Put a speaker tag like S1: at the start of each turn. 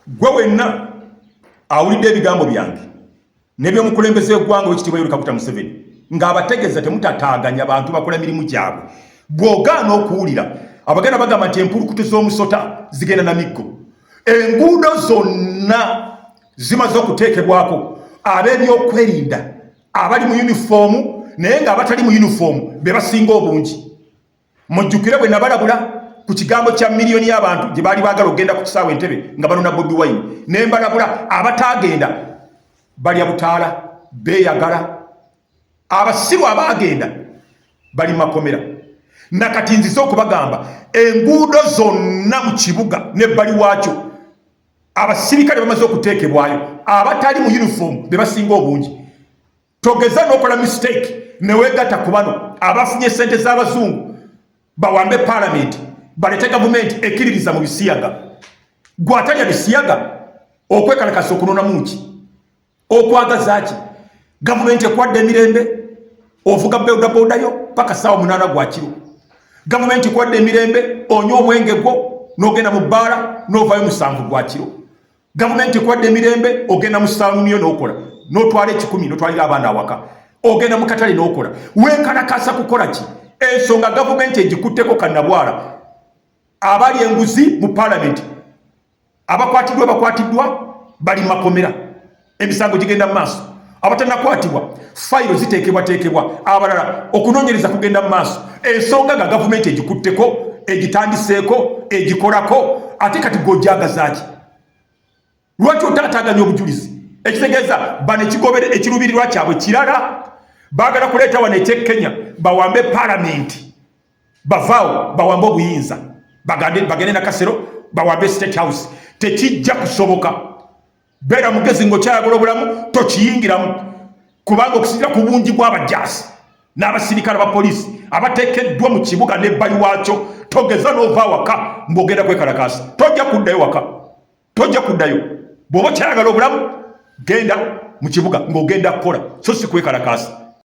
S1: Gwe wenna awulidde ebigambo byange n'ebyomukulembeze w'eggwanga Owekitiibwa Yoweri Kaguta Museveni ng'abategeeza temutataaganya bantu bakola mirimu gyabwe. Bw'ogaana okuwulira, Abaganda bagamba nti empulukutu z'omusota zigenda na miggo. Enguudo zonna zimaze okuteekebwako ab'ebyokwerinda abali mu yunifoomu, naye ng'abatali mu yunifoomu be basinga obungi. Mujjukire bwe nabalabula ku kigambo kya miliyoni y'abantu gye baali baagala okugenda ku kisaawe Entebe nga banona Bobi Wine, ne mbalabula abataagenda balya butaala, beeyagala, abasiru abaagenda bali makomera. Nakati nzize okubagamba enguudo zonna mu kibuga nebbali waakyo abasirikale bamaze okuteekebwayo, abatali mu yunifoomu be basinga obungi. Togeza n'okola mistake newegatta ku bano abafunye sente z'abazungu bawambe palamenti balete gavumenti ekkiririza mu bisiyaga. Gwe atalya bisiyaga okwekalakasa okunonamu ki? Okwagaza ki? Gavumenti ekwadde emirembe, ovuga bodabodayo paka saawa 8 gwa kiro. Gavumenti ekwadde emirembe, onywa omwenge gwo n'ogenda mu bbaala n'ovaayo 7 gwa kiro. Gavumenti ekwadde emirembe, ogenda mu saaluuni yo n'okola, n'otwala 100 n'otwalira abaana awaka, ogenda mu katale n'okola. Weekalakasa kukola ki? Ensonga gavumenti egikutteko kannabwala. Abali enguzi mu palamenti abakwatiddwa bakwatiddwa, bali makomera, emisango gigenda mu maaso. Abatanakwatibwa fayiro ziteekebwateekebwa, abalala okunoonyereza kugenda mu maaso. Ensonga nga gavumenti egikutteko, egitandiseeko, egikolako, ate kati gw'ogyagaza ki? Lwaki otaataaganya obujulizi? Ekitegeeza bano ekigobere ekiruubirirwa kyabwe kirala, baagala kuleeta wano eky'e Kenya, bawambe palamenti, bavaawo bawambe obuyinza, bagende Nakasero bawambe State House. Tekijja kusoboka. Beera mugezi ng'okyayagala obulamu, tokiyingiramu, kubanga okusinzira ku bungi bw'abajaasi n'abasirikale ba poliisi abateekeddwa mu kibuga n'ebbali waakyo, togeza n'ova waka ng'ogenda kwekalakaasa. Tojja kuddayo waka, tojja kuddayo. Bw'oba okyayagala obulamu, genda mu kibuga ng'ogenda kukola, so si kwekalakaasa.